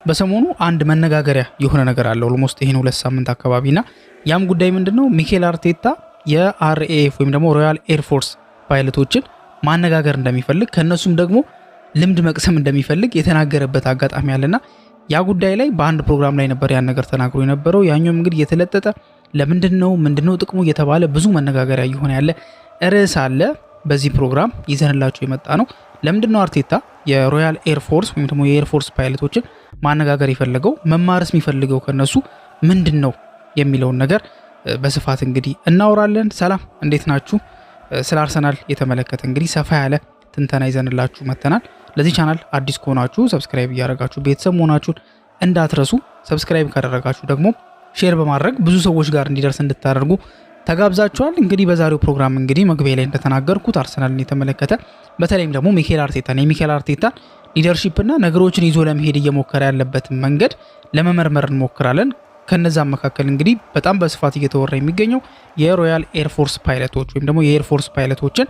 በሰሞኑ አንድ መነጋገሪያ የሆነ ነገር አለ። Almost ይህን 2 ሳምንት አካባቢ እና ያም ጉዳይ ምንድን ነው? ሚኬል አርቴታ የ RAF ወይም ደግሞ Royal Air Force pilot ኦችን ማነጋገር እንደሚፈልግ፣ ከእነሱም ደግሞ ልምድ መቅሰም እንደሚፈልግ የተናገረበት አጋጣሚ አለና ያ ጉዳይ ላይ በአንድ ፕሮግራም ላይ ነበር ያን ነገር ተናግሮ የነበረው። ያኛውም እንግዲህ የተለጠጠ ለምንድን ነው፣ ምንድን ነው ጥቅሙ እየተባለ ብዙ መነጋገሪያ እየሆነ ያለ ርዕስ አለ። በዚህ ፕሮግራም ይዘንላችሁ የመጣ ነው። ለምንድን ነው አርቴታ የ Royal Air Force ወይም ደግሞ የ Air Force pilot ኦችን ማነጋገር የፈለገው፣ መማርስ የሚፈልገው ከነሱ ምንድን ነው የሚለውን ነገር በስፋት እንግዲህ እናወራለን። ሰላም፣ እንዴት ናችሁ? ስለ አርሰናል የተመለከተ እንግዲህ ሰፋ ያለ ትንተና ይዘንላችሁ መጥተናል። ለዚህ ቻናል አዲስ ከሆናችሁ subscribe እያደረጋችሁ ቤተሰብ መሆናችሁን እንዳትረሱ። Subscribe ካደረጋችሁ ደግሞ share በማድረግ ብዙ ሰዎች ጋር እንዲደርስ እንድታደርጉ ተጋብዛችኋል። እንግዲህ በዛሬው ፕሮግራም እንግዲህ መግቢያ ላይ እንደተናገርኩት አርሰናልን የተመለከተ፣ በተለይም ደግሞ ሚኬል አርቴታን፣ የሚኬል አርቴታን leadership እና ነገሮችን ይዞ ለመሄድ እየሞከረ ያለበትን መንገድ ለመመርመር እንሞክራለን። ከነዛም መካከል እንግዲህ በጣም በስፋት እየተወራ የሚገኘው የ Royal Air Force pilot ኦች ወይም ደግሞ የ Air Force pilot ኦችን፣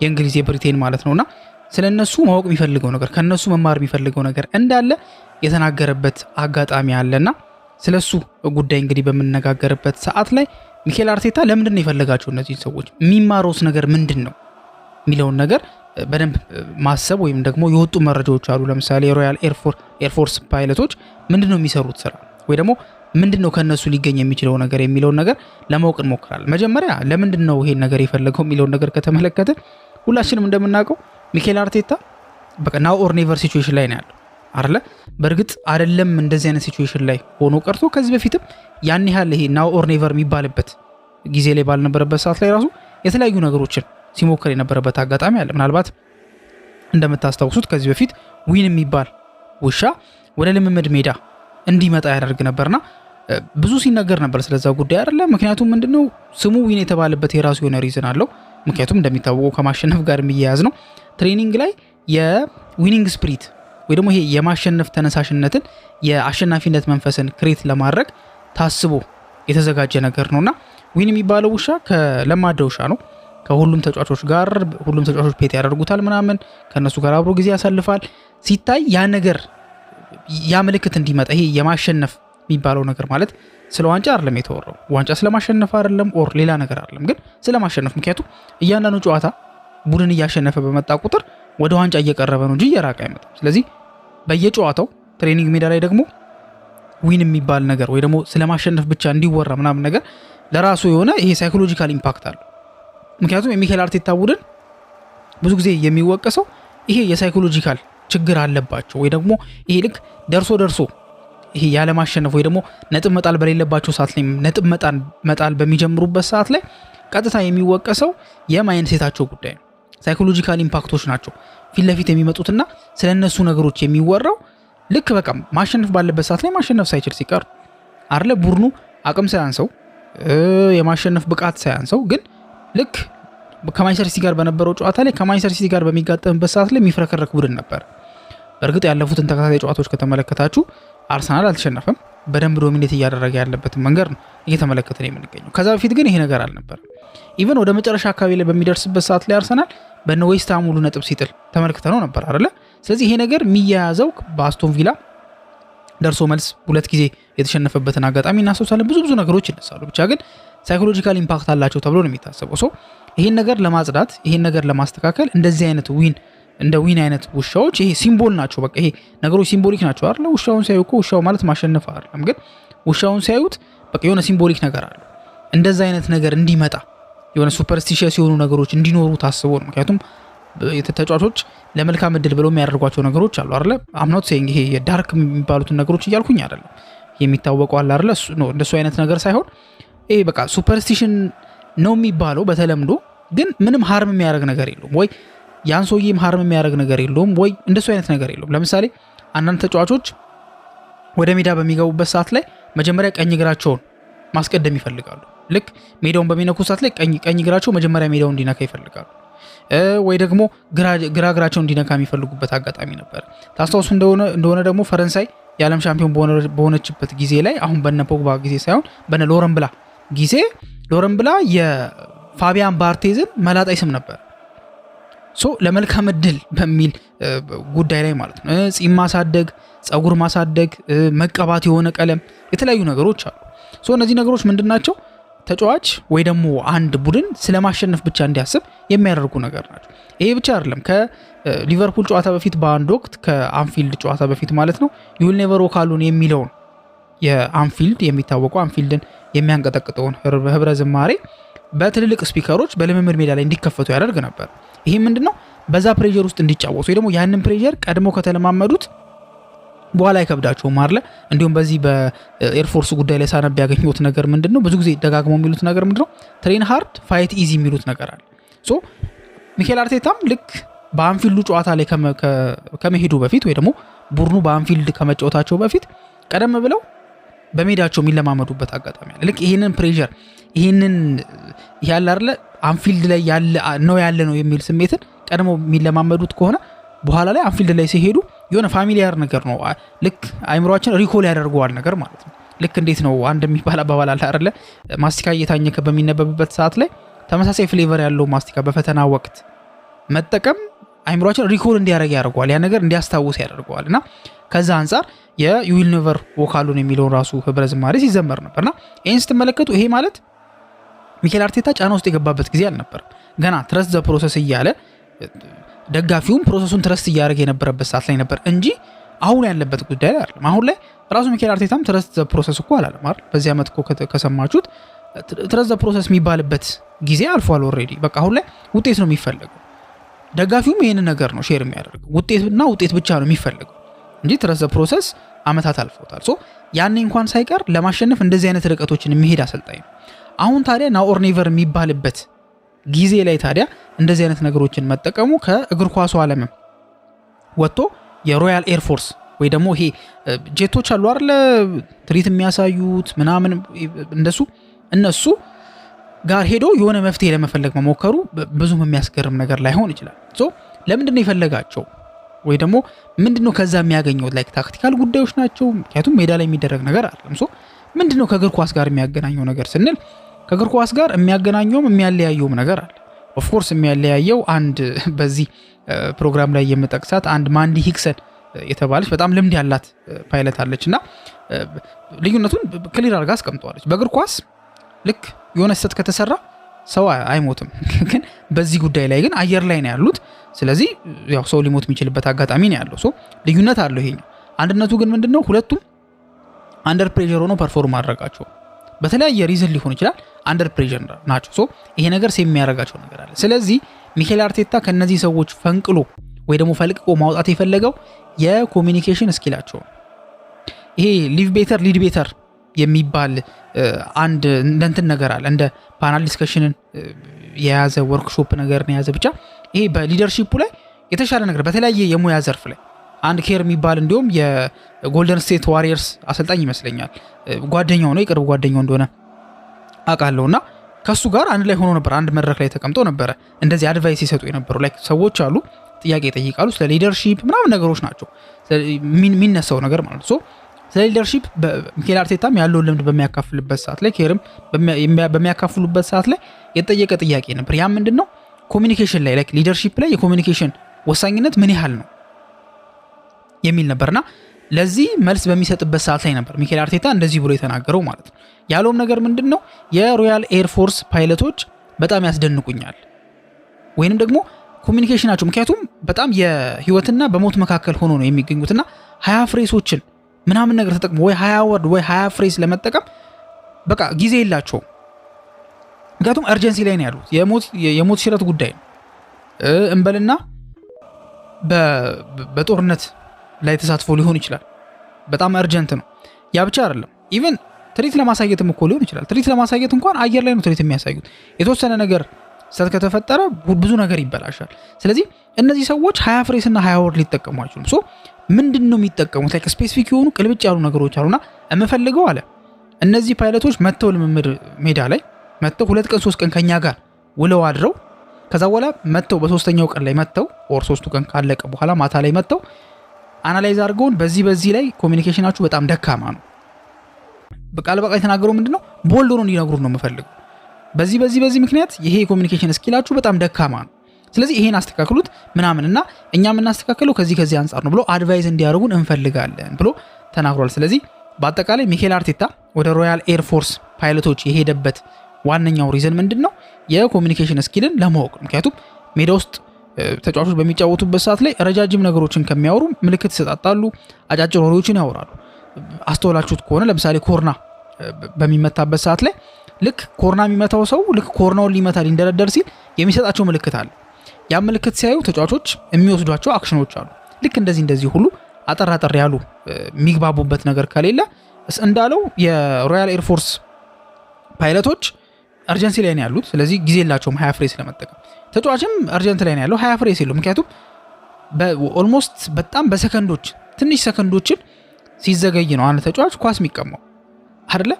የእንግሊዝ፣ የብሪቴን ማለት ነውና ስለ እነሱ ማወቅ የሚፈልገው ነገር፣ ከነሱ መማር የሚፈልገው ነገር እንዳለ የተናገረበት አጋጣሚ አለና ስለሱ ጉዳይ እንግዲህ በምንነጋገርበት ሰዓት ላይ ሚኬል አርቴታ ለምንድን ነው የፈለጋቸው እነዚህን ሰዎች፣ የሚማረውስ ነገር ምንድን ነው የሚለውን ነገር በደንብ ማሰብ ወይም ደግሞ የወጡ መረጃዎች አሉ። ለምሳሌ የ Royal Air Force pilot ኦች ምንድን ነው የሚሰሩት ስራ ወይ ደግሞ ምንድን ነው ከእነሱ ሊገኝ የሚችለው ነገር የሚለውን ነገር ለማወቅ እንሞክራለን። መጀመሪያ ለምንድን ነው ይሄን ነገር የፈለገው የሚለውን ነገር ከተመለከተ ሁላችንም እንደምናውቀው ሚኬል አርቴታ በቃ now or never situation ላይ ነው ያለው አይደለ? በእርግጥ አይደለም እንደዚህ አይነት situation ላይ ሆኖ ቀርቶ ከዚህ በፊትም ያን ያህል ይሄ now or never የሚባልበት ጊዜ ላይ ባልነበረበት ሰዓት ላይ ራሱ የተለያዩ ነገሮችን ሲሞክር የነበረበት አጋጣሚ አለ። ምናልባት እንደምታስታውሱት ከዚህ በፊት ዊን የሚባል ውሻ ወደ ልምምድ ሜዳ እንዲመጣ ያደርግ ነበርና ብዙ ሲነገር ነበር ስለዛ ጉዳይ አይደለ? ምክንያቱም ምንድነው፣ ስሙ ዊን የተባለበት የራሱ የሆነ reason አለው። ምክንያቱም እንደሚታወቀው ከማሸነፍ ጋር የሚያያዝ ነው። Training ላይ የ winning spirit ወይ ደግሞ ይሄ የማሸነፍ ተነሳሽነትን፣ የአሸናፊነት መንፈስን create ለማድረግ ታስቦ የተዘጋጀ ነገር ነውና ዊን የሚባለው ውሻ ከለማዳ ውሻ ነው። ከሁሉም ተጫዋቾች ጋር፣ ሁሉም ተጫዋቾች pet ያደርጉታል ምናምን፣ ከእነሱ ጋር አብሮ ጊዜ ያሳልፋል። ሲታይ ያ ነገር፣ ያ ምልክት እንዲመጣ፣ ይሄ የማሸነፍ የሚባለው ነገር ማለት ስለ ዋንጫ አይደለም የተወራው፣ ዋንጫ ስለማሸነፍ አይደለም or ሌላ ነገር አይደለም፣ ግን ስለማሸነፍ። ምክንያቱም እያንዳንዱ ጨዋታ ቡድን እያሸነፈ በመጣ ቁጥር ወደ ዋንጫ እየቀረበ ነው እንጂ እየራቀ አይመጣም። ስለዚህ በየጨዋታው training ሜዳ ላይ ደግሞ win የሚባል ነገር ወይ ደግሞ ስለማሸነፍ ብቻ እንዲወራ ምናምን ነገር ለራሱ የሆነ ይሄ psychological impact አለው። ምክንያቱም የሚኬል አርቴታ ቡድን ብዙ ጊዜ የሚወቀሰው ይሄ የ psychological ችግር አለባቸው ወይ ደግሞ ይሄ ልክ ደርሶ ደርሶ ይሄ ያለማሸነፍ ወይ ደግሞ ነጥብ መጣል በሌለባቸው ሰዓት ላይ ነጥብ መጣል በሚጀምሩበት ሰዓት ላይ ቀጥታ የሚወቀሰው የ mindset ኣቸው ጉዳይ ነው። Psychological impact ኦች ናቸው ፊት ለፊት የሚመጡትና ስለ እነሱ ነገሮች የሚወራው ልክ በቃ ማሸነፍ ባለበት ሰዓት ላይ ማሸነፍ ሳይችል ሲቀር አለ። ቡድኑ አቅም ሳያንሰው፣ የማሸነፍ ብቃት ሳያንሰው ግን ልክ ከማንቸስተር ሲቲ ጋር በነበረው ጨዋታ ላይ፣ ከማንቸስተር ሲቲ ጋር በሚጋጠምበት ሰዓት ላይ የሚፍረከረክ ቡድን ነበር። በእርግጥ ያለፉትን ተከታታይ ጨዋታዎች ከተመለከታችሁ አርሰናል አልተሸነፈም። በደንብ dominate እያደረገ ያለበትን መንገድ ነው እየተመለከትን የምንገኘው። ከዛ በፊት ግን ይሄ ነገር አልነበረም። Even ወደ መጨረሻ አካባቢ ላይ በሚደርስበት ሰዓት ላይ አርሰናል በነ ዌስትሃም ሙሉ ነጥብ ሲጥል ተመልክተነው ነበር አይደለ? ስለዚህ ይሄ ነገር የሚያያዘው በአስቶን ቪላ ደርሶ መልስ ሁለት ጊዜ የተሸነፈበትን አጋጣሚ እናስታውሳለን። ብዙ ብዙ ነገሮች ይነሳሉ። ብቻ ግን psychological impact አላቸው ተብሎ ነው የሚታሰበው። So ይሄን ነገር ለማጽዳት፣ ይሄን ነገር ለማስተካከል እንደዚህ አይነት ዊን፣ እንደ ዊን አይነት ውሻዎች ይሄ symbol ናቸው። በቃ ይሄ ነገሮች symbolic ናቸው አይደለ? ውሻውን ሲያዩ እኮ ውሻው ማለት ማሸነፍ አይደለም፣ ግን ውሻውን ሲያዩት በቃ የሆነ symbolic ነገር አለው። እንደዛ አይነት ነገር እንዲመጣ፣ የሆነ superstitious የሆኑ ነገሮች እንዲኖሩ ታስቦ ነው። ምክንያቱም ተጫዋቾች ለመልካም እድል ብለው የሚያደርጓቸው ነገሮች አሉ አይደለ? I'm not saying ይሄ የ dark የሚባሉትን ነገሮች እያልኩኝ አይደለም። የሚታወቀው አለ አይደለ? እንደሱ አይነት ነገር ሳይሆን ይሄ በቃ superstition ነው የሚባለው በተለምዶ፣ ግን ምንም harm የሚያደርግ ነገር የለውም ወይ ያን ሰውዬም harm የሚያደርግ ነገር የለውም ወይ እንደሱ አይነት ነገር የለውም። ለምሳሌ አንዳንድ ተጫዋቾች ወደ ሜዳ በሚገቡበት ሰዓት ላይ መጀመሪያ ቀኝ እግራቸውን ማስቀደም ይፈልጋሉ። ልክ ሜዳውን በሚነኩ ሰዓት ላይ ቀኝ እግራቸው መጀመሪያ ሜዳውን እንዲነካ ይፈልጋሉ። ወይ ደግሞ ግራ እግራቸው እንዲነካ የሚፈልጉበት አጋጣሚ ነበር። ታስታውሱ እንደሆነ ደግሞ ፈረንሳይ የዓለም ሻምፒዮን በሆነችበት ጊዜ ላይ፣ አሁን በነ ፖግባ ጊዜ ሳይሆን በነ ሎረን ብላ ጊዜ፣ ሎረን ብላ የፋቢያን ባርቴዝን መላጣ ይስም ነበር። So ለመልካም እድል በሚል ጉዳይ ላይ ማለት ነው። ጺም ማሳደግ፣ ጸጉር ማሳደግ፣ መቀባት፣ የሆነ ቀለም፣ የተለያዩ ነገሮች አሉ። So እነዚህ ነገሮች ምንድን ናቸው? ተጫዋች ወይ ደግሞ አንድ ቡድን ስለማሸነፍ ብቻ እንዲያስብ የሚያደርጉ ነገር ናቸው። ይሄ ብቻ አይደለም። ከሊቨርፑል ጨዋታ በፊት በአንድ ወቅት፣ ከአንፊልድ ጨዋታ በፊት ማለት ነው፣ "You'll never walk alone" የሚለውን የአንፊልድ የሚታወቀው አንፊልድን የሚያንቀጠቅጠውን ህብረ ዝማሬ በትልልቅ speaker ኦች በልምምድ ሜዳ ላይ እንዲከፈቱ ያደርግ ነበር። ይሄ ምንድነው? በዛ pressure ውስጥ እንዲጫወቱ ወይ ደግሞ ያንን pressure ቀድሞ ከተለማመዱት በኋላ አይከብዳቸውም አለ። እንዲሁም በዚህ በ air force ጉዳይ ላይ ሳነብ ያገኘሁት ነገር ምንድን ነው? ብዙ ጊዜ ደጋግመው የሚሉት ነገር ምንድን ነው? "Train hard, fight easy" የሚሉት ነገር አለ። So ሚኬል አርቴታም ልክ በአንፊልዱ ጨዋታ ላይ ከመሄዱ በፊት ወይ ደግሞ ቡድኑ በአንፊልድ ከመጫወታቸው በፊት ቀደም ብለው በሜዳቸው የሚለማመዱበት አጋጣሚ አለ። ልክ ይህንን pressure፣ ይህንን ያለ አይደለ አንፊልድ ላይ ያለ ነው የሚል ስሜትን ቀድሞ የሚለማመዱት ከሆነ በኋላ ላይ አንፊልድ ላይ ሲሄዱ የሆነ familiar ነገር ነው። ልክ አይምሯችን recall ያደርገዋል ነገር ማለት ነው። ልክ እንዴት ነው፣ አንድ የሚባል አባባል አለ አይደለ? ማስቲካ እየታኘከ በሚነበብበት ሰዓት ላይ ተመሳሳይ flavor ያለው ማስቲካ በፈተና ወቅት መጠቀም አይምሯችን recall እንዲያደርግ ያደርገዋል። ያ ነገር እንዲያስታውስ ያደርገዋል። እና ከዛ አንጻር የ "You'll never walk alone" የሚለውን ራሱ ህብረ ዝማሬ ሲዘመር ነበር። እና ይህን ስትመለከቱ ይሄ ማለት ሚኬል አርቴታ ጫና ውስጥ የገባበት ጊዜ አልነበረም። ገና "trust the process" እያለ ደጋፊውም process ኡን trust እያደረገ የነበረበት ሰዓት ላይ ነበር እንጂ አሁን ያለበት ጉዳይ ላይ አይደለም። አሁን ላይ ራሱ ሚኬል አርቴታም "trust the process" እኮ አላለም አይደል? በዚህ ዓመት እኮ ከሰማችሁት "trust the process" የሚባልበት ጊዜ አልፏል already። በቃ አሁን ላይ ውጤት ነው የሚፈለገው። ደጋፊውም ይህንን ነገር ነው share የሚያደርገው። ውጤትና ውጤት ብቻ ነው የሚፈለገው እንጂ "trust the process" አመታት አልፈውታል። So ያኔ እንኳን ሳይቀር ለማሸነፍ እንደዚህ አይነት ርቀቶችን የሚሄድ አሰልጣኝ ነው። አሁን ታዲያ now or never የሚባልበት ጊዜ ላይ ታዲያ እንደዚህ አይነት ነገሮችን መጠቀሙ ከእግር ኳሱ ዓለምም ወጥቶ የ Royal Air Force ወይ ደግሞ ይሄ ጄቶች አሉ አይደለ፣ ትርኢት የሚያሳዩት ምናምን፣ እንደሱ እነሱ ጋር ሄዶ የሆነ መፍትሄ ለመፈለግ መሞከሩ ብዙም የሚያስገርም ነገር ላይሆን ይችላል። So ለምንድን ነው የፈለጋቸው ወይ ደግሞ ምንድን ነው ከዛ የሚያገኘው? Like tactical ጉዳዮች ናቸው። ምክንያቱም ሜዳ ላይ የሚደረግ ነገር አይደለም። So ምንድን ነው ከእግር ኳስ ጋር የሚያገናኘው ነገር ስንል ከእግር ኳስ ጋር የሚያገናኘውም የሚያለያየውም ነገር አለ። Of course የሚያለያየው አንድ በዚህ ፕሮግራም ላይ የምጠቅሳት አንድ ማንዲ ሂክሰን የተባለች በጣም ልምድ ያላት ፓይለት አለች እና ልዩነቱን clear አድርጋ አስቀምጠዋለች። በእግር ኳስ ልክ የሆነ ስህተት ከተሰራ ሰው አይሞትም። ግን በዚህ ጉዳይ ላይ ግን አየር ላይ ነው ያሉት። ስለዚህ ያው ሰው ሊሞት የሚችልበት አጋጣሚ ነው ያለው። So ልዩነት አለው ይሄኛው። አንድነቱ ግን ምንድን ነው? ሁለቱም under pressure ሆኖ perform ማድረጋቸው በተለያየ reason ሊሆን ይችላል። Under pressure ናቸው። So ይሄ ነገር same የሚያደርጋቸው ነገር አለ። ስለዚህ ሚኬል አርቴታ ከነዚህ ሰዎች ፈንቅሎ ወይ ደግሞ ፈልቅቆ ማውጣት የፈለገው የ communication skill ኣቸው ነው። ይሄ "live better, lead better" የሚባል አንድ እንደ እንትን ነገር አለ። እንደ panel discussion ን የያዘ፣ ወርክሾፕ ነገርን የያዘ፣ ብቻ ይሄ በ leadership ኡ ላይ የተሻለ ነገር በተለያየ የሙያ ዘርፍ ላይ አንድ ኬር የሚባል እንዲሁም የጎልደን ስቴት ዋሪየርስ አሰልጣኝ ይመስለኛል፣ ጓደኛው ነው፣ የቅርብ ጓደኛው እንደሆነ አውቃለሁ። እና ከእሱ ጋር አንድ ላይ ሆኖ ነበር፣ አንድ መድረክ ላይ ተቀምጦ ነበረ እንደዚህ advice ሲሰጡ የነበሩ። Like ሰዎች አሉ፣ ጥያቄ ይጠይቃሉ፣ ስለ leadership ምናምን ነገሮች ናቸው የሚነሳው ነገር ማለት ነው። ስለ leadership ሚኬል አርቴታም ያለውን ልምድ በሚያካፍልበት ሰዓት ላይ፣ ኬርም በሚያካፍሉበት ሰዓት ላይ የጠየቀ ጥያቄ ነበር። ያ ምንድን ነው? Communication ላይ፣ like leadership ላይ የ communication ወሳኝነት ምን ያህል ነው የሚል ነበርና ለዚህ መልስ በሚሰጥበት ሰዓት ላይ ነበር ሚኬል አርቴታ እንደዚህ ብሎ የተናገረው ማለት ነው። ያለውም ነገር ምንድን ነው? የ Royal Air Force pilot ኦች በጣም ያስደንቁኛል ወይንም ደግሞ communication ኣቸው፣ ምክንያቱም በጣም የህይወትና በሞት መካከል ሆኖ ነው የሚገኙትና 20 phrase ኦችን ምናምን ነገር ተጠቅሞ ወይ 20 word ወይ 20 phrase ለመጠቀም በቃ ጊዜ የላቸውም። ምክንያቱም urgency ላይ ነው ያሉት። የሞት ሽረት ጉዳይ ነው እንበልና በጦርነት ላይ ተሳትፎ ሊሆን ይችላል። በጣም urgent ነው። ያ ብቻ አይደለም። Even ትርኢት ለማሳየትም እኮ ሊሆን ይችላል። ትርኢት ለማሳየት እንኳን አየር ላይ ነው ትርኢት የሚያሳዩት። የተወሰነ ነገር ስህተት ከተፈጠረ ብዙ ነገር ይበላሻል። ስለዚህ እነዚህ ሰዎች 20 phrase እና 20 word ሊጠቀሙ አይችሉም። So ምንድን ነው የሚጠቀሙት? Like specific የሆኑ ቅልብጭ ያሉ ነገሮች አሉና የምፈልገው አለ፣ እነዚህ ፓይለቶች መጥተው ልምምድ ሜዳ ላይ መጥተው 2 ቀን 3 ቀን ከኛ ጋር ውለው አድረው ከዛ በኋላ መጥተው በሶስተኛው ቀን ላይ መጥተው or ሶስቱ ቀን ካለቀ በኋላ ማታ ላይ መጥተው analyze አድርገውን በዚህ በዚህ ላይ communication ኣችሁ በጣም ደካማ ነው። በቃል በቃል የተናገረው ምንድን ነው? Bold ሆኖ እንዲነግሩን ነው የምፈልገው። በዚህ በዚህ በዚህ ምክንያት ይሄ የ communication skill ኣችሁ በጣም ደካማ ነው። ስለዚህ ስለዚህ ይሄን አስተካክሉት ምናምን እና እኛ የምናስተካክለው ከዚህ ከዚህ አንጻር ነው ብሎ advise እንዲያደርጉን እንፈልጋለን ብሎ ተናግሯል። ስለዚህ በአጠቃላይ ሚኬል አርቴታ ወደ Royal Air Force ፓይለቶች የሄደበት ዋነኛው reason ምንድን ነው? የ communication skill ን ለማወቅ። ምክንያቱም ሜዳ ውስጥ ተጫዋቾች በሚጫወቱበት ሰዓት ላይ ረጃጅም ነገሮችን ከሚያወሩ ምልክት ይሰጣጣሉ፣ አጫጭር ወሬዎችን ያወራሉ። አስተውላችሁት ከሆነ ለምሳሌ ኮርና በሚመታበት ሰዓት ላይ ልክ ኮርና የሚመታው ሰው ልክ ኮርናውን ሊመታ ሊንደረደር ሲል የሚሰጣቸው ምልክት አለ። ያ ምልክት ሲያዩ ተጫዋቾች የሚወስዷቸው አክሽኖች አሉ። ልክ እንደዚህ እንደዚህ ሁሉ አጠር አጠር ያሉ የሚግባቡበት ነገር ከሌለ፣ እንዳለው የ Royal Air Force ፓይለቶች urgency ላይ ነው ያሉት። ስለዚህ ጊዜ የላቸውም ሀያ phrase ለመጠቀም። ተጫዋችም urgent ላይ ነው ያለው፣ 20 phrase የለውም። ምክንያቱም almost በጣም በሰከንዶች፣ ትንሽ ሰከንዶችን ሲዘገይ ነው አንድ ተጫዋች ኳስ የሚቀማው፣ አይደለ?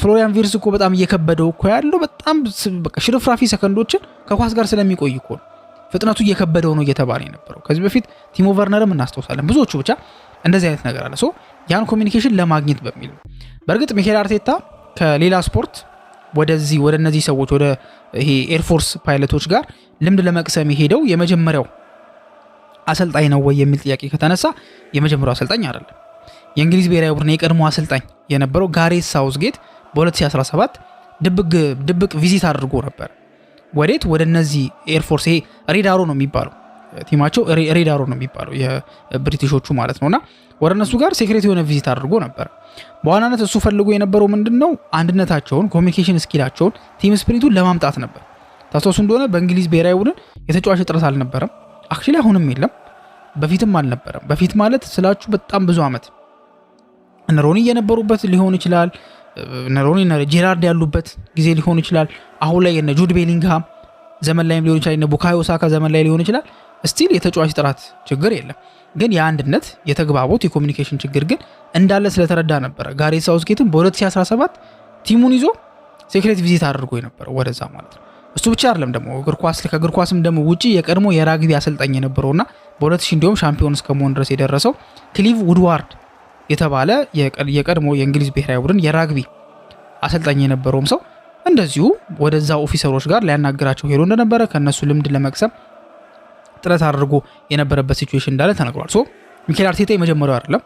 ፍሎሪያን ቪርስ እኮ በጣም እየከበደው እኮ ያለው በጣም ሽርፍራፊ ሰከንዶችን ከኳስ ጋር ስለሚቆይ እኮ ነው ፍጥነቱ እየከበደው ነው እየተባለ የነበረው። ከዚህ በፊት ቲሞ ቨርነርም እናስታውሳለን። ብዙዎቹ ብቻ እንደዚህ አይነት ነገር አለ። So ያን communication ለማግኘት በሚል ነው። በእርግጥ ሚኬል አርቴታ ከሌላ ስፖርት ወደዚህ ወደ እነዚህ ሰዎች፣ ወደ ይሄ air force ፓይለቶች ጋር ልምድ ለመቅሰም የሄደው የመጀመሪያው አሰልጣኝ ነው ወይ የሚል ጥያቄ ከተነሳ የመጀመሪያው አሰልጣኝ አይደለም። የእንግሊዝ ብሔራዊ ቡድን የቀድሞ አሰልጣኝ የነበረው ጋሬት ሳውዝጌት በ2017 ድብቅ visit አድርጎ ነበር። ወዴት? ወደ እነዚህ air force። ይሄ Red Arrow ነው የሚባለው ቲማቸው፣ Red Arrow ነው የሚባለው የብሪቲሾቹ ማለት ነው። እና ወደ እነሱ ጋር secret የሆነ visit አድርጎ ነበር። በዋናነት እሱ ፈልጎ የነበረው ምንድን ነው? አንድነታቸውን፣ communication skill ኣቸውን፣ team spirit ኡን ለማምጣት ነበር። ታስታውሱ እንደሆነ በእንግሊዝ ብሔራዊ ቡድን የተጫዋች እጥረት አልነበረም። Actually አሁንም የለም፣ በፊትም አልነበረም። በፊት ማለት ስላችሁ በጣም ብዙ ዓመት እነ ሮኒ የነበሩበት ሊሆን ይችላል። እነ ሮኒ፣ እነ ጄራርድ ያሉበት ጊዜ ሊሆን ይችላል። አሁን ላይ እነ ጁድ ቤሊንግሃም ዘመን ላይም ሊሆን ይችላል። እነ ቡካዮ ሳካ ዘመን ላይ ሊሆን ይችላል። Still የተጫዋች ጥራት ችግር የለም። ግን የአንድነት፣ የተግባቦት፣ የ communication ችግር ግን እንዳለ ስለተረዳ ነበረ ጋሬት ሳውዝጌትም በ2017 ቲሙን ይዞ secret visit አድርጎ የነበረው ወደዛ ማለት ነው። እሱ ብቻ አይደለም ደግሞ እግር ኳስ፣ ከእግር ኳስም ደግሞ ውጪ የቀድሞ የራግቢ አሰልጣኝ የነበረውና በ2000 እንዲሁም ሻምፒዮን እስከመሆን ድረስ የደረሰው ክሊቭ ውድዋርድ የተባለ የቀድሞ የእንግሊዝ ብሔራዊ ቡድን የራግቢ አሰልጣኝ የነበረውም ሰው እንደዚሁ ወደዛ officer ኦች ጋር ሊያናግራቸው ሄዶ እንደነበረ፣ ከእነሱ ልምድ ለመቅሰም ጥረት አድርጎ የነበረበት situation እንዳለ ተነግሯል። So ሚኬል አርቴታ የመጀመሪያው አይደለም።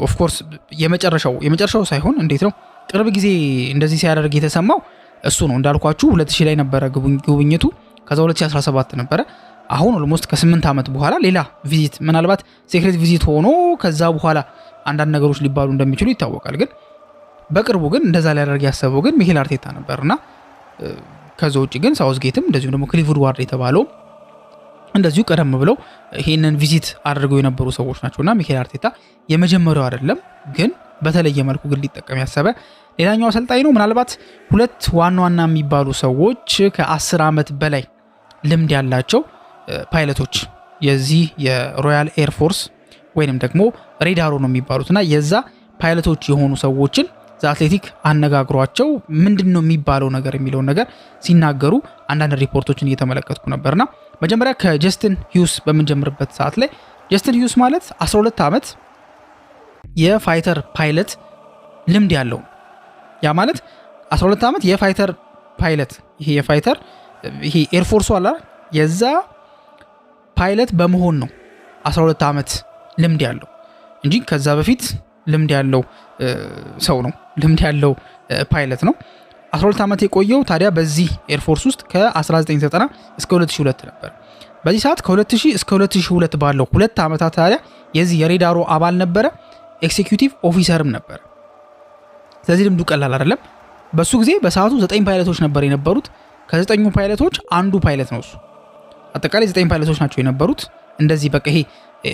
Of course የመጨረሻው ሳይሆን፣ እንዴት ነው፣ ቅርብ ጊዜ እንደዚህ ሲያደርግ የተሰማው እሱ ነው። እንዳልኳችሁ 2000 ላይ ነበረ ጉብኝቱ፣ ከዛ 2017 ነበረ። አሁን almost ከ8 ዓመት በኋላ ሌላ visit፣ ምናልባት secret visit ሆኖ ከዛ በኋላ አንዳንድ ነገሮች ሊባሉ እንደሚችሉ ይታወቃል። ግን በቅርቡ ግን እንደዛ ሊያደርግ ያሰበው ግን ሚኬል አርቴታ ነበር። እና ከዛ ውጭ ግን ሳውዝጌትም እንደዚሁም ደግሞ ክሊፍ ውድዋርድ የተባለው እንደዚሁ ቀደም ብለው ይሄንን visit አድርገው የነበሩ ሰዎች ናቸው። እና ሚኬል አርቴታ የመጀመሪያው አይደለም፣ ግን በተለየ መልኩ ግን ሊጠቀም ያሰበ ሌላኛው አሰልጣኝ ነው። ምናልባት ሁለት ዋና ዋና የሚባሉ ሰዎች፣ ከ10 ዓመት በላይ ልምድ ያላቸው ፓይለቶች የዚህ የ Royal Air Force ወይንም ደግሞ Red Arrow ነው የሚባሉት እና የዛ ፓይለቶች የሆኑ ሰዎችን The Athletic አነጋግሯቸው ምንድን ነው የሚባለው ነገር የሚለውን ነገር ሲናገሩ አንዳንድ ሪፖርቶችን እየተመለከትኩ ነበርና መጀመሪያ ከጀስትን ሂውስ በምንጀምርበት ሰዓት ላይ ጀስትን ሂውስ ማለት 12 ዓመት የ fighter pilot ልምድ ያለው፣ ያ ማለት 12 ዓመት የ fighter pilot፣ ይሄ የ fighter፣ ይሄ air force ኡ አለ፣ የዛ ፓይለት በመሆን ነው 12 ዓመት ልምድ ያለው እንጂ ከዛ በፊት ልምድ ያለው ሰው ነው፣ ልምድ ያለው ፓይለት ነው። 12 ዓመት የቆየው ታዲያ በዚህ air force ውስጥ ከ1990 እስከ 2002 ነበር። በዚህ ሰዓት ከ2000 እስከ 2002 ባለው 2 ዓመታት ታዲያ የዚህ የ Red Arrow አባል ነበረ፣ executive officer ም ነበር። ስለዚህ ልምዱ ቀላል አይደለም። በሱ ጊዜ በሰዓቱ ዘጠኝ ፓይለቶች ነበር የነበሩት። ከዘጠኙ ፓይለቶች አንዱ ፓይለት ነው እሱ። አጠቃላይ ዘጠኝ ፓይለቶች ናቸው የነበሩት። እንደዚህ በቃ ይሄ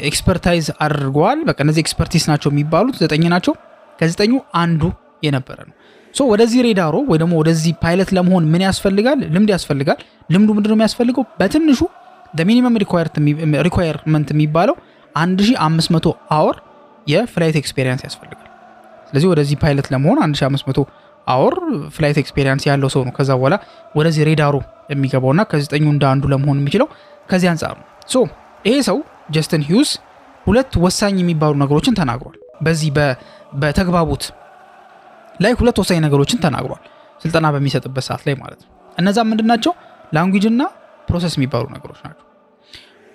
expertise አድርገዋል። በቃ እነዚህ expertise ናቸው የሚባሉት ዘጠኝ ናቸው። ከዘጠኙ አንዱ የነበረ ነው። So ወደዚህ Red Arrow ወይ ደግሞ ወደዚህ ፓይለት ለመሆን ምን ያስፈልጋል? ልምድ ያስፈልጋል። ልምዱ ምንድነው የሚያስፈልገው? በትንሹ minimum requirement የሚባለው 1500 hour የ flight experience ያስፈልጋል። ስለዚህ ወደዚህ ፓይለት ለመሆን 1500 hour flight experience ያለው ሰው ነው ከዛ በኋላ ወደዚህ Red Arrow የሚገባውና ከዘጠኙ እንደ አንዱ ለመሆን የሚችለው ከዚህ አንጻር ነው። So ይሄ ሰው ጀስትን ሂውስ ሁለት ወሳኝ የሚባሉ ነገሮችን ተናግሯል። በዚህ በተግባቦት ላይ ሁለት ወሳኝ ነገሮችን ተናግሯል፣ ስልጠና በሚሰጥበት ሰዓት ላይ ማለት ነው። እነዛ ምንድን ናቸው? Language እና process የሚባሉ ነገሮች ናቸው።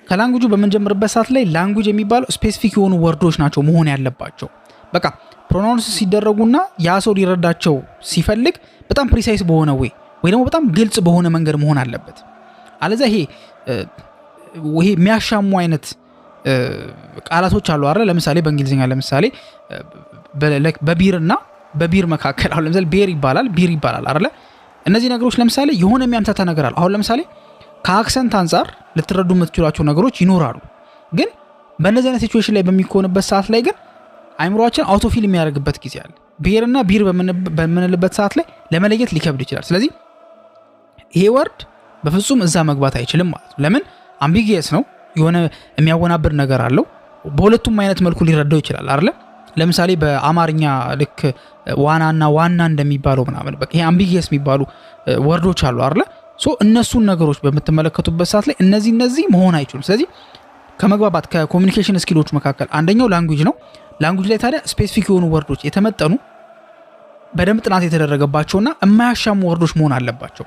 ከ language ኡ በምንጀምርበት ሰዓት ላይ language የሚባለው specific የሆኑ word ኦች ናቸው መሆን ያለባቸው። በቃ pronounce ሲደረጉና ያ ሰው ሊረዳቸው ሲፈልግ በጣም precise በሆነ ወይ ደግሞ በጣም ግልጽ በሆነ መንገድ መሆን አለበት። አለዛ ይሄ የሚያሻሙ አይነት ቃላቶች አሉ አይደል? ለምሳሌ በእንግሊዝኛ፣ ለምሳሌ በ beer እና በ beer መካከል፣ አሁን ለምሳሌ bear ይባላል፣ beer ይባላል አይደለ? እነዚህ ነገሮች ለምሳሌ የሆነ የሚያምታታ ነገር አለ። አሁን ለምሳሌ ከ accent አንጻር ልትረዱ የምትችሏቸው ነገሮች ይኖራሉ። ግን በእነዚህ አይነት situation ላይ በሚኮንበት ሰዓት ላይ ግን አይምሯችን autofill የሚያደርግበት ጊዜ አለ። Bear እና beer በምንልበት ሰዓት ላይ ለመለየት ሊከብድ ይችላል። ስለዚህ ይሄ word በፍጹም እዛ መግባት አይችልም ማለት ነው። ለምን? Ambiguous ነው፣ የሆነ የሚያወናብር ነገር አለው። በሁለቱም አይነት መልኩ ሊረዳው ይችላል አይደለ? ለምሳሌ በአማርኛ ልክ ዋናና ዋና እንደሚባለው ምናምን፣ በቃ ይሄ ambiguous የሚባሉ word ኦች አሉ አይደለ? So እነሱን ነገሮች በምትመለከቱበት ሰዓት ላይ እነዚህ መሆን አይችሉም። ስለዚህ ከመግባባት፣ ከ communication skill ኦች መካከል አንደኛው language ነው። Language ላይ ታዲያ specific የሆኑ word ኦች፣ የተመጠኑ፣ በደንብ ጥናት የተደረገባቸውና የማያሻሙ word ኦች መሆን አለባቸው።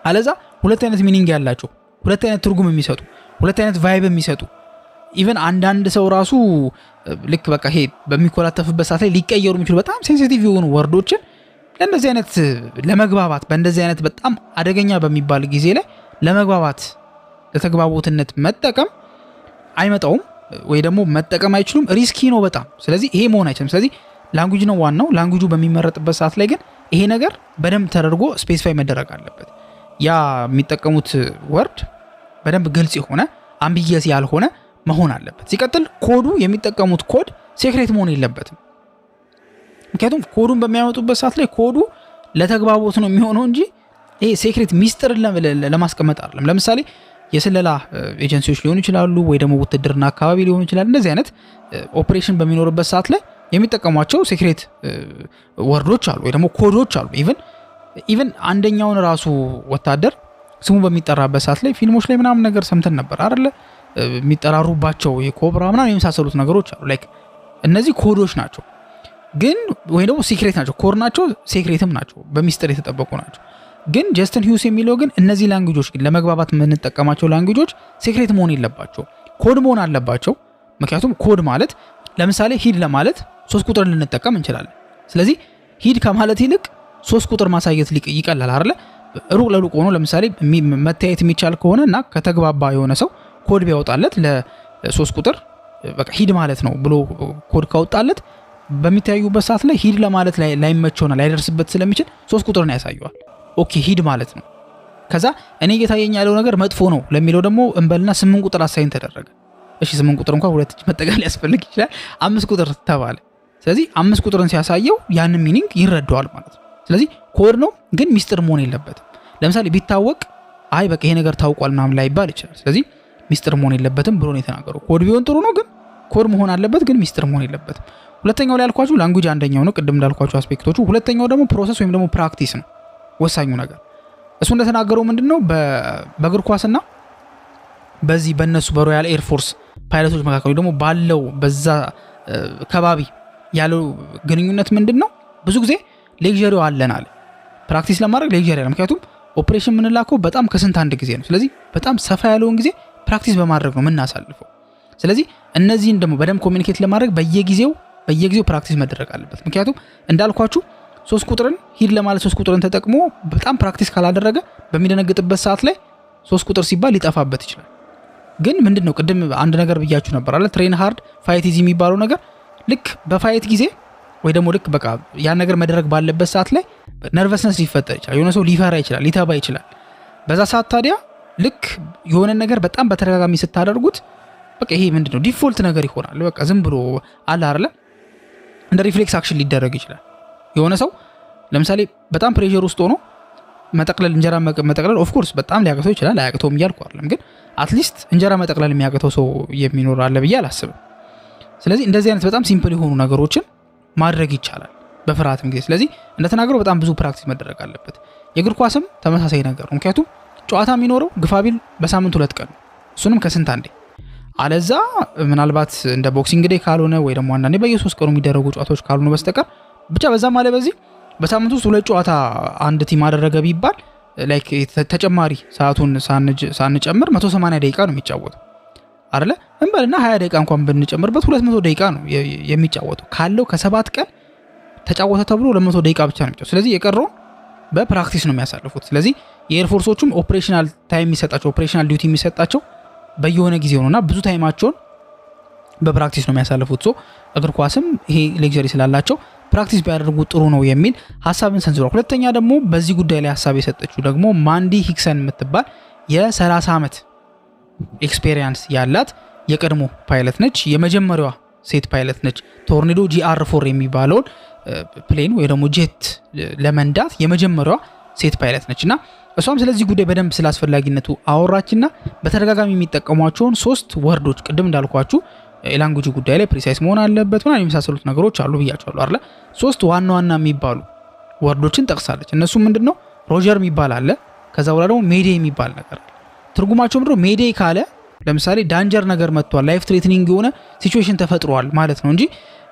አለዛ ሁለት አይነት meaning ያላቸው፣ ሁለት አይነት ትርጉም የሚሰጡ፣ ሁለት አይነት vibe የሚሰጡ፣ even አንዳንድ ሰው ራሱ ልክ በቃ ይሄ በሚኮላተፍበት ሰዓት ላይ ሊቀየሩ የሚችሉ በጣም sensitive የሆኑ word ኦችን ለእንደዚህ አይነት ለመግባባት፣ በእንደዚህ አይነት በጣም አደገኛ በሚባል ጊዜ ላይ ለመግባባት፣ ለተግባቦትነት መጠቀም አይመጣውም ወይ ደግሞ መጠቀም አይችሉም። Risky ነው በጣም። ስለዚህ ይሄ መሆን አይችልም። ስለዚህ language ነው ዋናው። Language ኡ በሚመረጥበት ሰዓት ላይ ግን ይሄ ነገር በደንብ ተደርጎ specify መደረግ አለበት። ያ የሚጠቀሙት word በደንብ ግልጽ የሆነ፣ ambiguous ያልሆነ መሆን አለበት። ሲቀጥል ኮዱ፣ የሚጠቀሙት code secret መሆን የለበትም። ምክንያቱም ኮዱን በሚያመጡበት ሰዓት ላይ ኮዱ ለተግባቦት ነው የሚሆነው እንጂ ይሄ secret ሚስጥርን ለማስቀመጥ አይደለም። ለምሳሌ የስለላ ኤጀንሲዎች ሊሆኑ ይችላሉ፣ ወይ ደግሞ ውትድርና አካባቢ ሊሆኑ ይችላል። እንደዚህ አይነት ኦፕሬሽን በሚኖርበት ሰዓት ላይ የሚጠቀሟቸው secret word ኦች አሉ፣ ወይ ደግሞ ኮዶች አሉ። Even አንደኛውን ራሱ ወታደር ስሙ በሚጠራበት ሰዓት ላይ ፊልሞች ላይ ምናምን ነገር ሰምተን ነበር አይደለ? የሚጠራሩባቸው የኮብራ ምናምን የመሳሰሉት ነገሮች አሉ። Like እነዚህ ኮዶች ናቸው ግን ወይ ደግሞ secret ናቸው። ኮድ ናቸው፣ secret ም ናቸው፣ በሚስጥር የተጠበቁ ናቸው። ግን ጀስትን ሂውስ የሚለው ግን እነዚህ language ኦች ግን፣ ለመግባባት የምንጠቀማቸው language ኦች secret መሆን የለባቸው፣ ኮድ መሆን አለባቸው። ምክንያቱም ኮድ ማለት ለምሳሌ ሂድ ለማለት 3 ቁጥርን ልንጠቀም እንችላለን። ስለዚህ ሂድ ከማለት ይልቅ 3 ቁጥር ማሳየት ይቀላል አይደለ? ሩቅ ለሩቅ ሆኖ ለምሳሌ መተያየት የሚቻል ከሆነ እና ከተግባባ የሆነ ሰው ኮድ ቢያወጣለት ለ3 ቁጥር በቃ ሂድ ማለት ነው ብሎ ኮድ ካወጣለት በሚተያዩበት ሰዓት ላይ ሂድ ለማለት ላይመቸውና ላይደርስበት ስለሚችል 3 ቁጥርን ያሳየዋል። Okay፣ ሂድ ማለት ነው። ከዛ እኔ እየታየኝ ያለው ነገር መጥፎ ነው ለሚለው ደግሞ እንበልና 8 ቁጥር assign ተደረገ። እሺ፣ 8 ቁጥር እንኳን ሁለት እጅ መጠቀም ሊያስፈልግ ይችላል። 5 ቁጥር ተባለ። ስለዚህ 5 ቁጥርን ሲያሳየው ያንን meaning ይረዳዋል ማለት ነው። ስለዚህ ኮድ ነው ግን ሚስጥር መሆን የለበትም። ለምሳሌ ቢታወቅ አይ በቃ ይሄ ነገር ታውቋል ምናምን ላይባል ይችላል። ስለዚህ ሚስጥር መሆን የለበትም ብሎ ነው የተናገረው። ኮድ ቢሆን ጥሩ ነው፣ ግን ኮድ መሆን አለበት፣ ግን ሚስጥር መሆን የለበትም። ሁለተኛው ላይ ያልኳችሁ language አንደኛው ነው፣ ቅድም እንዳልኳችሁ aspect ኦቹ። ሁለተኛው ደግሞ process ወይም ደግሞ practice ነው ወሳኙ ነገር። እሱ እንደተናገረው ምንድን ነው፣ በእግር ኳስና በዚህ በእነሱ በ Royal Air Force pilot ኦች መካከል ደግሞ ባለው በዛ ከባቢ ያለው ግንኙነት ምንድን ነው? ብዙ ጊዜ luxury ው አለን አለ። Practice ለማድረግ luxury አለ። ምክንያቱም ኦፕሬሽን የምንላከው በጣም ከስንት አንድ ጊዜ ነው። ስለዚህ በጣም ሰፋ ያለውን ጊዜ practice በማድረግ ነው የምናሳልፈው። ስለዚህ እነዚህን ደግሞ በደንብ communicate ለማድረግ በየጊዜው በየጊዜው practice መደረግ አለበት። ምክንያቱም እንዳልኳችሁ 3 ቁጥርን ሂድ ለማለት 3 ቁጥርን ተጠቅሞ በጣም practice ካላደረገ በሚደነግጥበት ሰዓት ላይ 3 ቁጥር ሲባል ሊጠፋበት ይችላል። ግን ምንድን ነው፣ ቅድም አንድ ነገር ብያችሁ ነበር አለ፣ train hard, fight easy የሚባለው ነገር፣ ልክ በ fight ጊዜ ወይ ደግሞ ልክ በቃ ያን ነገር መደረግ ባለበት ሰዓት ላይ nervousness ሊፈጠር ይችላል። የሆነ ሰው ሊፈራ ይችላል፣ ሊተባ ይችላል። በዛ ሰዓት ታዲያ ልክ የሆነ ነገር በጣም በተደጋጋሚ ስታደርጉት በቃ ይሄ ምንድን ነው፣ default ነገር ይሆናል። በቃ ዝም ብሎ አለ አይደለ፣ እንደ reflex action ሊደረግ ይችላል። የሆነ ሰው ለምሳሌ በጣም pressure ውስጥ ሆኖ መጠቅለል፣ እንጀራ መጠቅለል of course በጣም ሊያቅተው ይችላል። አያቅተውም እያልኩ አይደለም፣ ግን at least እንጀራ መጠቅለል የሚያቅተው ሰው የሚኖር አለ ብዬ አላስብም። ስለዚህ እንደዚህ አይነት በጣም simple የሆኑ ነገሮችን ማድረግ ይቻላል በፍርሃትም ጊዜ። ስለዚህ እንደተናገረው በጣም ብዙ practice መደረግ አለበት። የእግር ኳስም ተመሳሳይ ነገር ነው። ምክንያቱም ጨዋታ የሚኖረው ግፋቢል በሳምንት 2 ቀን ነው፣ እሱንም ከስንት አንዴ። አለዛ ምናልባት እንደ Boxing Day ካልሆነ ወይ ደግሞ አንዳንዴ በየ3 ቀኑ የሚደረጉ ጨዋታዎች ካልሆኑ በስተቀር፣ ብቻ በዛም አለ በዚህ በሳምንት ውስጥ ሁለት ጨዋታ አንድ team አደረገ ቢባል Like ተጨማሪ ሰዓቱን ሳንጨምር 180 ደቂቃ ነው የሚጫወተው አይደለ? እንበልና 20 ደቂቃ እንኳን ብንጨምርበት 200 ደቂቃ ነው የሚጫወተው። ካለው ከ7 ቀን ተጫወተ ተብሎ 200 ደቂቃ ብቻ ነው የሚጫወተው። ስለዚህ የቀረውን በ practice ነው የሚያሳልፉት። ስለዚህ የ air force ኦቹም operational time የሚሰጣቸው፣ operational duty የሚሰጣቸው በየሆነ ጊዜ ነውና ብዙ time ኣቸውን በ practice ነው የሚያሳልፉት። So እግር ኳስም ይሄ luxury ስላላቸው practice ቢያደርጉ ጥሩ ነው የሚል ሀሳብን ሰንዝሯል። ሁለተኛ ደግሞ በዚህ ጉዳይ ላይ ሀሳብ የሰጠችው ደግሞ ማንዲ ሂክሰን የምትባል የ30 ዓመት experience ያላት የቀድሞ ፓይለት ነች። የመጀመሪያዋ ሴት ፓይለት ነች። Tornado GR4 የሚባለውን plane ወይ ደግሞ ጄት ለመንዳት የመጀመሪያዋ ሴት ፓይለት ነች እና እሷም ስለዚህ ጉዳይ በደንብ ስለ አስፈላጊነቱ አወራችና በተደጋጋሚ የሚጠቀሟቸውን ሶስት word ኦች፣ ቅድም እንዳልኳችሁ የ language ጉዳይ ላይ precise መሆን አለበት ምናምን የመሳሰሉት ነገሮች አሉ ብያቸዋለሁ አይደለ? ሶስት ዋና ዋና የሚባሉ word ኦችን ጠቅሳለች። እነሱ ምንድን ነው? Roger የሚባል አለ። ከዛ በኋላ ደግሞ mayday የሚባል ነገር አለ። ትርጉማቸው ምንድነው? Mayday ካለ ለምሳሌ danger ነገር መጥቷል፣ life threatening የሆነ situation ተፈጥሯል ማለት ነው እንጂ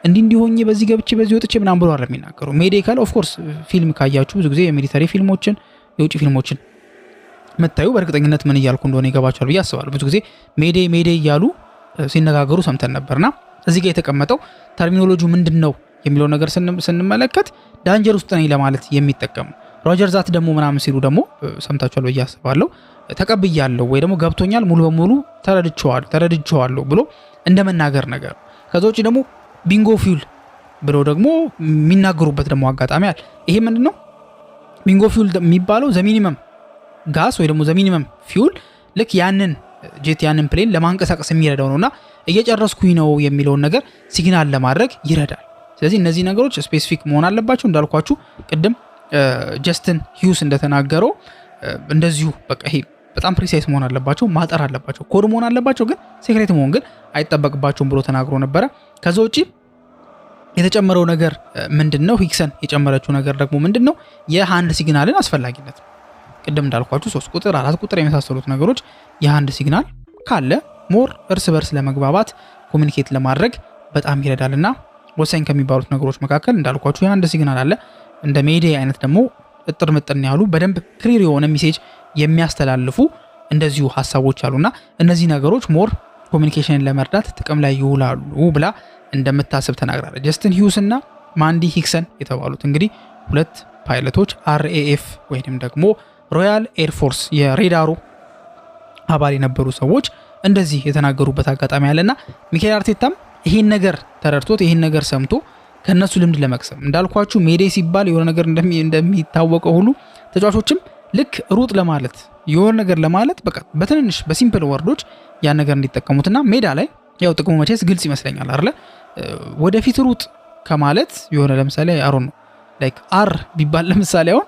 እንዲህ እንዲህ ሆኜ በዚህ ገብቼ በዚህ ወጥቼ ምናምን ብሎ አይደለም የሚናገሩ። Mayday ካለ of course ፊልም ካያችሁ፣ ብዙ ጊዜ የ military ፊልሞችን፣ የውጭ ፊልሞችን የምታዩ በእርግጠኝነት ምን እያልኩ እንደሆነ ይገባችኋል ብዬ አስባለሁ። ብዙ ጊዜ mayday mayday እያሉ ሲነጋገሩ ሰምተን ነበርና እዚህ ጋር የተቀመጠው terminology ምንድን ነው የሚለው ነገር ስንመለከት danger ውስጥ ነኝ ለማለት የሚጠቀሙ። Roger that ደግሞ ምናምን ሲሉ ደግሞ ሰምታችኋል ብዬ አስባለሁ። ተቀብያለሁ ወይ ደግሞ ገብቶኛል፣ ሙሉ በሙሉ ተረድቼዋለሁ ብሎ እንደ መናገር ነገር ነው። ከዛ ውጭ ደግሞ bingo fuel ብለው ደግሞ የሚናገሩበት ደግሞ አጋጣሚ አለ። ይሄ ምንድን ነው? Bingo fuel የሚባለው the minimum gas ወይ ደግሞ the minimum fuel ልክ ያንን ጄት ያንን plane ለማንቀሳቀስ የሚረዳው ነው እና እየጨረስኩኝ ነው የሚለውን ነገር signal ለማድረግ ይረዳል። ስለዚህ እነዚህ ነገሮች specific መሆን አለባቸው። እንዳልኳችሁ ቅድም ጀስትን ሂውስ እንደተናገረው እንደዚሁ በቃ ይሄ በጣም precise መሆን አለባቸው፣ ማጠር አለባቸው፣ ኮድ መሆን አለባቸው፣ ግን secret መሆን ግን አይጠበቅባቸውም ብሎ ተናግሮ ነበረ። ከዛ ውጭ የተጨመረው ነገር ምንድን ነው? ሂክሰን የጨመረችው ነገር ደግሞ ምንድን ነው? የ hand signal ን አስፈላጊነት ነው። ቅድም እንዳልኳችሁ 3 ቁጥር፣ 4 ቁጥር የመሳሰሉት ነገሮች የ hand signal ካለ more እርስ በርስ ለመግባባት፣ communicate ለማድረግ በጣም ይረዳል እና ወሳኝ ከሚባሉት ነገሮች መካከል እንዳልኳችሁ የ hand signal አለ። እንደ mayday አይነት ደግሞ እጥር ምጥን ያሉ በደንብ clear የሆነ message የሚያስተላልፉ እንደዚሁ ሀሳቦች አሉና እነዚህ ነገሮች more communication ን ለመርዳት ጥቅም ላይ ይውላሉ ብላ እንደምታስብ ተናግራለች። ጀስትን ሂውስ እና ማንዲ ሂክሰን የተባሉት እንግዲህ ሁለት ፓይለቶች RAF ወይንም ደግሞ Royal Air Force የሬዳሩ አባል የነበሩ ሰዎች እንደዚህ የተናገሩበት አጋጣሚ አለና ሚኬል አርቴታም ይሄን ነገር ተረድቶት፣ ይሄን ነገር ሰምቶ ከነሱ ልምድ ለመቅሰም፣ እንዳልኳችሁ mayday ሲባል የሆነ ነገር እንደሚታወቀው ሁሉ ተጫዋቾችም ልክ ሩጥ ለማለት፣ የሆነ ነገር ለማለት በቃ በትንንሽ በ simple word ኦች ያን ነገር እንዲጠቀሙትና ሜዳ ላይ ያው ጥቅሙ መቼስ ግልጽ ይመስለኛል አይደለ? ወደፊት ሩጥ ከማለት የሆነ ለምሳሌ አሮን ነው like R ቢባል ለምሳሌ አሁን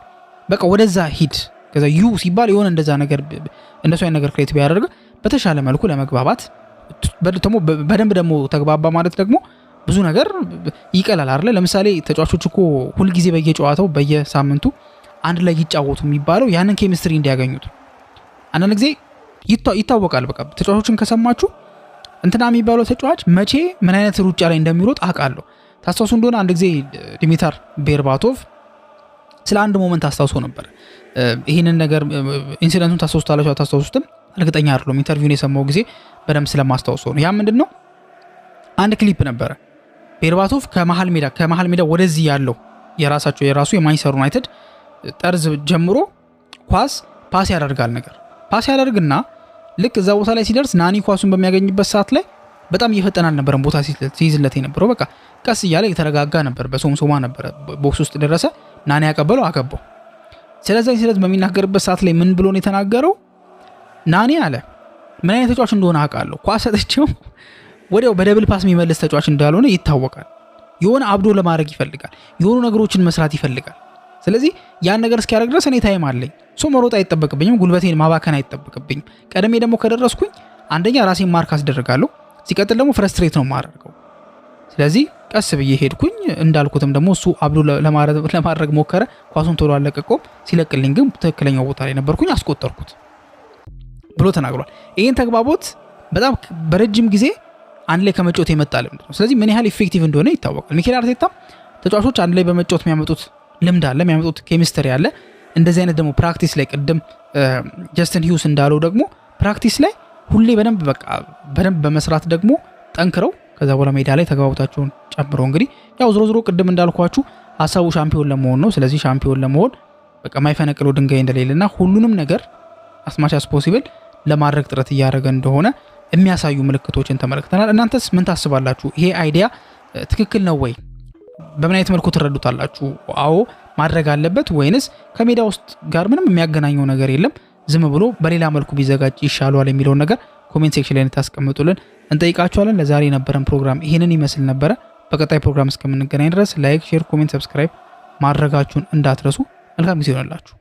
በቃ ወደዛ ሂድ፣ ከዛ U ሲባል የሆነ እንደዛ ነገር እንደሱ አይነት ነገር create ቢያደርግ በተሻለ መልኩ ለመግባባት ደግሞ በደንብ ደግሞ ተግባባ ማለት ደግሞ ብዙ ነገር ይቀላል አይደለ? ለምሳሌ ተጫዋቾች እኮ ሁልጊዜ በየጨዋታው በየሳምንቱ አንድ ላይ ይጫወቱ የሚባለው ያንን ኬሚስትሪ እንዲያገኙት። አንዳንድ ጊዜ ይታወቃል። በቃ ተጫዋቾችን ከሰማችሁ እንትና የሚባለው ተጫዋች መቼ ምን አይነት ሩጫ ላይ እንደሚሮጥ አውቃለሁ። ታስታውሱ እንደሆነ አንድ ጊዜ ዲሚታር ቤርባቶቭ ስለ አንድ moment አስታውሶ ነበር። ይህንን ነገር incident ኡን ታስታውሱታላችሁ አታስታውሱትም እርግጠኛ አይደለሁም። Interview ን የሰማው ጊዜ በደንብ ስለማስታውሰው ነው። ያ ምንድን ነው? አንድ ክሊፕ ነበረ። ቤርባቶቭ ከመሀል ሜዳ ወደዚህ ያለው የራሳቸው የራሱ የማንቸስተር ዩናይትድ ጠርዝ ጀምሮ ኳስ pass ያደርጋል ነገር pass ያደርግና ልክ እዛ ቦታ ላይ ሲደርስ ናኒ ኳሱን በሚያገኝበት ሰዓት ላይ በጣም እየፈጠነ አልነበረም ቦታ ሲይዝለት የነበረው፣ በቃ ቀስ እያለ የተረጋጋ ነበር። በሶምሶማ ነበረ። Box ውስጥ ደረሰ። ናኒ ያቀበለው፣ አገባው። ስለዛ incident በሚናገርበት ሰዓት ላይ ምን ብሎ ነው የተናገረው? ናኒ አለ ምን አይነት ተጫዋች እንደሆነ አውቃለሁ። ኳስ ሰጥቼው ወዲያው በ double pass የሚመልስ ተጫዋች እንዳልሆነ ይታወቃል። የሆነ አብዶ ለማድረግ ይፈልጋል። የሆኑ ነገሮችን መስራት ይፈልጋል። ስለዚህ ያን ነገር እስኪያደርግ ድረስ እኔ time አለኝ። So መሮጥ አይጠበቅብኝም፣ ጉልበቴን ማባከን አይጠበቅብኝም። ቀደሜ ደግሞ ከደረስኩኝ አንደኛ ራሴን mark አስደርጋለሁ፣ ሲቀጥል ደግሞ frustrate ነው የማደርገው። ስለዚህ ቀስ ብዬ ሄድኩኝ። እንዳልኩትም ደግሞ እሱ አብዶ ለማድረግ ሞከረ፣ ኳሱን ቶሎ አለቀቀውም። ሲለቅልኝ ግን ትክክለኛው ቦታ ላይ ነበርኩኝ፣ አስቆጠርኩት ብሎ ተናግሯል። ይህን ተግባቦት በጣም በረጅም ጊዜ አንድ ላይ ከመጫወት የመጣ ልምድ ነው። ስለዚህ ምን ያህል effective እንደሆነ ይታወቃል። ሚኬል አርቴታ ተጫዋቾች አንድ ላይ በመጫወት የሚያመጡት ልምድ አለ፣ የሚያመጡት ኬሚስትሪ አለ። እንደዚህ አይነት ደግሞ practice ላይ ቅድም ጀስትን ሂውስ እንዳለው ደግሞ practice ላይ ሁሌ በደንብ በቃ በደንብ በመስራት ደግሞ ጠንክረው ከዛ በኋላ ሜዳ ላይ ተግባቦታቸውን ጨምሮ እንግዲህ ያው ዞሮ ዞሮ ቅድም እንዳልኳችሁ ሀሳቡ ሻምፒዮን ለመሆን ነው። ስለዚህ ሻምፒዮን ለመሆን በቃ የማይፈነቅለው ድንጋይ እንደሌለና ሁሉንም ነገር as much as possible ለማድረግ ጥረት እያደረገ እንደሆነ የሚያሳዩ ምልክቶችን ተመልክተናል። እናንተስ ምን ታስባላችሁ? ይሄ idea ትክክል ነው ወይ? በምን አይነት መልኩ ትረዱታላችሁ? አዎ ማድረግ አለበት ወይንስ ከሜዳ ውስጥ ጋር ምንም የሚያገናኘው ነገር የለም፣ ዝም ብሎ በሌላ መልኩ ቢዘጋጅ ይሻለዋል የሚለውን ነገር comment section ላይ እንድታስቀምጡልን እንጠይቃችኋለን። ለዛሬ የነበረን ፕሮግራም ይህንን ይመስል ነበረ። በቀጣይ ፕሮግራም እስከምንገናኝ ድረስ like፣ share፣ comment፣ subscribe ማድረጋችሁን እንዳትረሱ። መልካም ጊዜ ይሆንላችሁ።